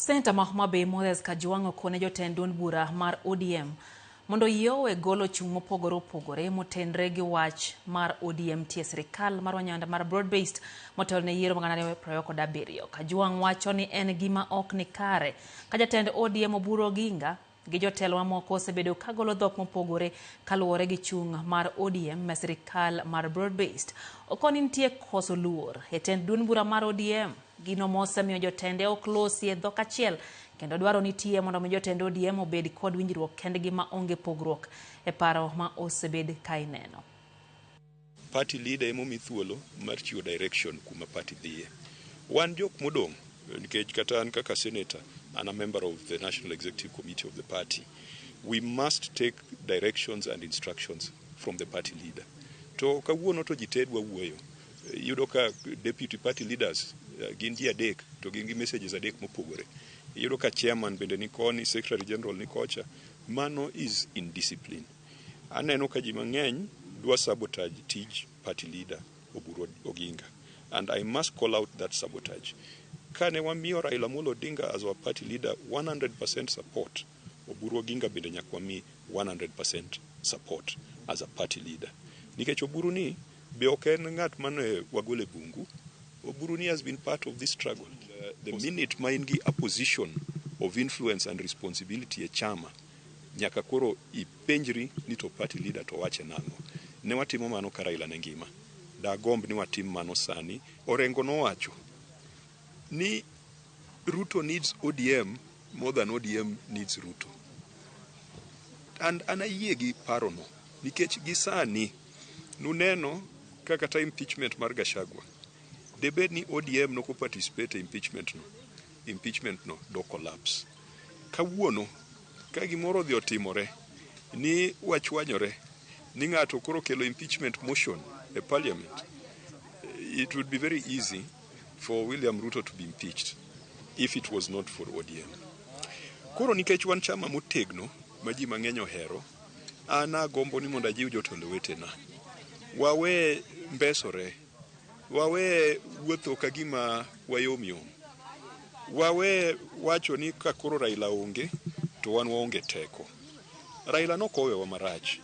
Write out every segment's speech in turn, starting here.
Seneta ma Homa Bay Moses Kajwang' okone jotend duond bura mar ODM mondo oyie owe golo chung' mopogore opogore motenre gi wach mar ODM tie sirikal mar wanyanda mar broad based motelo ne yiero mag 2027. Kajwang' wacho ni en gima ok ni kare ka jatend ODM Oburu Oginga gi jotelo mamoko osebedo ka golo dhok mopogore kaluwore gi chung' mar ODM e sirikal mar broad based. Okoni nitie koso luor e tend duond bura mar ODM, gino mosemiyo jotende ok losi e dhok achiel kendo dwaro nitie mondo mi jotend ODM obed kod winjruok kendgi ma onge pogruok e paro ma osebed ka ineno. Party leader ema omi thuolo mar chiwo direction kuma party dhiye. Wan jok modong' nikech kata an kaka senator an a member of the National Executive Committee of the party. We must take directions and instructions from the party leader. To kawuono to ji te dwa wuoyo. Iyudo ka deputy party leaders gin ji adek to gin gi messages adek mopogore. Iyudo ka chairman bende ni koni, secretary general ni kocha. Mano is indiscipline. Aneno ka ji mang'eny dwa sabotage tij party leader Oburu Oginga and I must call out that sabotage. Kane wamiyo Raila Amolo Odinga as our party leader 100% support, Oburu Oginga bende nyaka wami 100% support as a party leader. Nikech Oburu ni be ok en ng'at mane wagolo e bungu. Oburu ni has been part of this struggle. The minute ma in gi a position of influence and responsibility e chama, nyaka koro ipenjri ni to party leader to wache nang'o. Ne watimo mano ka Raila ne ngima. Dagomb ni watim mano sani. Orengo nowacho ni Ruto needs ODM more than ODM needs Ruto. And an ayie gi parono nikech gi sani nuneno ka kata impeachment mar Gachagua debed ni ODM noko participate e impeachment no, impeachment no do collapse. Kawuono ka gimoro odhi otimore ni wachwanyore ni ng'ato koro kelo impeachment motion e parliament, it would be very easy for William Ruto to be impeached if it was not for ODM. Koro nikech wan chama motegno ma ji mang'eny ohero, an agombo ni mondo ajiw jotelo wetena. Wawe mbesore, wawe wuotho ka gima wayom yom, wawe wacho ni ka koro Raila onge to wan waonge teko. Raila nokowewa marach.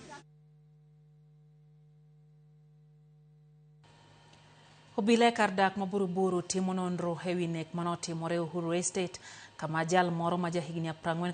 Obila e kar dak ma Buruburu timo nonro e wi nek mane otimore Uhuru Estate kama jal moro ma jahigni 41